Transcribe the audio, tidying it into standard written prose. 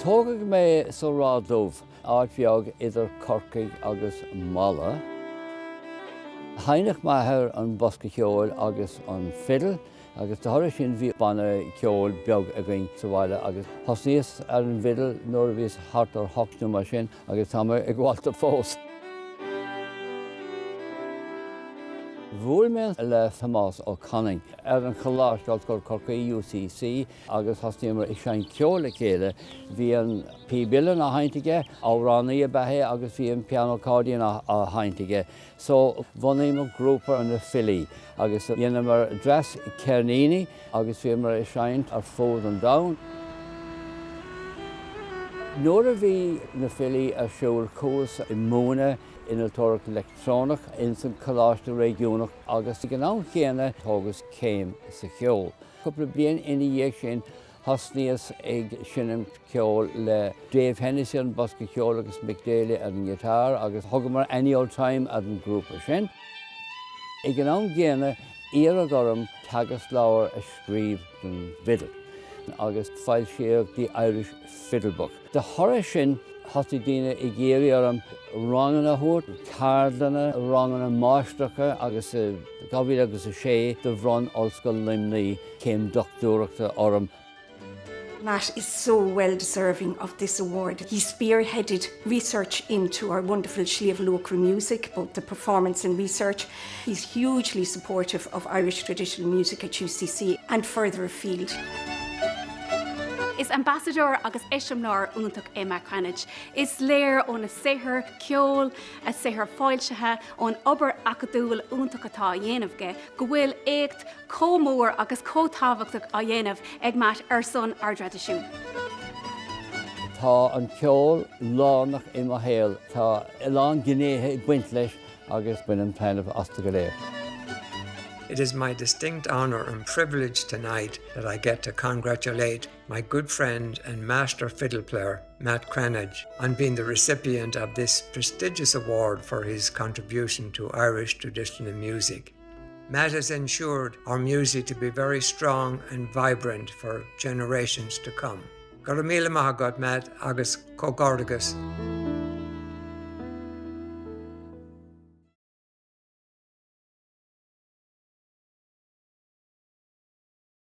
Tógadh mé sa Ráth Dubh, áit bheag idir Corcaigh agus Mala. Sheinneadh m'athair an bosca ceoil agus an fidil agus de thoradh sin bhí banna ceoil beag againn sa bhaile agus thosnaíos ar an bhfidil nuair a bhíos thart ar hocht nó mar sin agus tá mé ag gabháil dó fós. Bhuail mé le Tomás Ó Canainn ar an Choláiste Ollscoil Chorcaí, UCC, agus thosnaíomar ag seinnt ceoil le chéile. Bhí an píb uilleann á sheinnt aige, amhránaí ab ea é agus bhí an pianó accordion á sheinnt aige. So bhunaíomar grúpa na Filí agus dheineamar dreas ceirníní agus bhíomar ag seinnt ar fud an domhain. Nuair a bhí na Filí ar siúl chuas ag múineadh innealtóireacht leictreonach ins an Coláiste Réigiúnach agus ag an am chéanna thógas céim sa cheol. Cúpla bliain ina dhiaidh sin thosnaíos ag seinm ceoil le Dave Hennessy ar an bosca ceoil agus Mick Daly ar an ngiotár agus thugamar Any Old Time ar an ngrúpa sin. Ag an am gcéanna iarradh orm teagascleabhar a scríobh don bhfidil agus foilsíodh The Irish Fiddle Book. De thoradh sin thosaigh daoine ag iarraidh orm ranganna a thabhairt, ceardlanna, ranganna máistreachta agus i 2006 do bhronn Ollscoil Luimnigh céim dochtúireachta orm. Matt is so well deserving of this award. He spearheaded research into our wonderful Sliabh Luachra music, both the performance and research. He's hugely supportive of Irish traditional music at UCC and further afield. Is ambasadóir agus eiseamláir iontach é Matt Cranitch. Is léir óna saothar ceoil, a saothar foilsithe, ón obair acadúil iontach atá á dhéanamh aige, go bhfuil éacht chomh mór agus chomh tábhachtach á dhéanamh ag Matt ar son ár dtraidisiún. Tá an ceol lárnach i mo shaol. Tá a lán gnéithe ag baint leis agus bainim taitneamh astu go léir. It is my distinct honour and privilege tonight that I get to congratulate my good friend and master fiddle player, Matt Cranitch, on being the recipient of this prestigious award for his contribution to Irish traditional music. Matt has ensured our music to be very strong and vibrant for generations to come. Go raibh míle maith agat Matt agus comhghairdeas.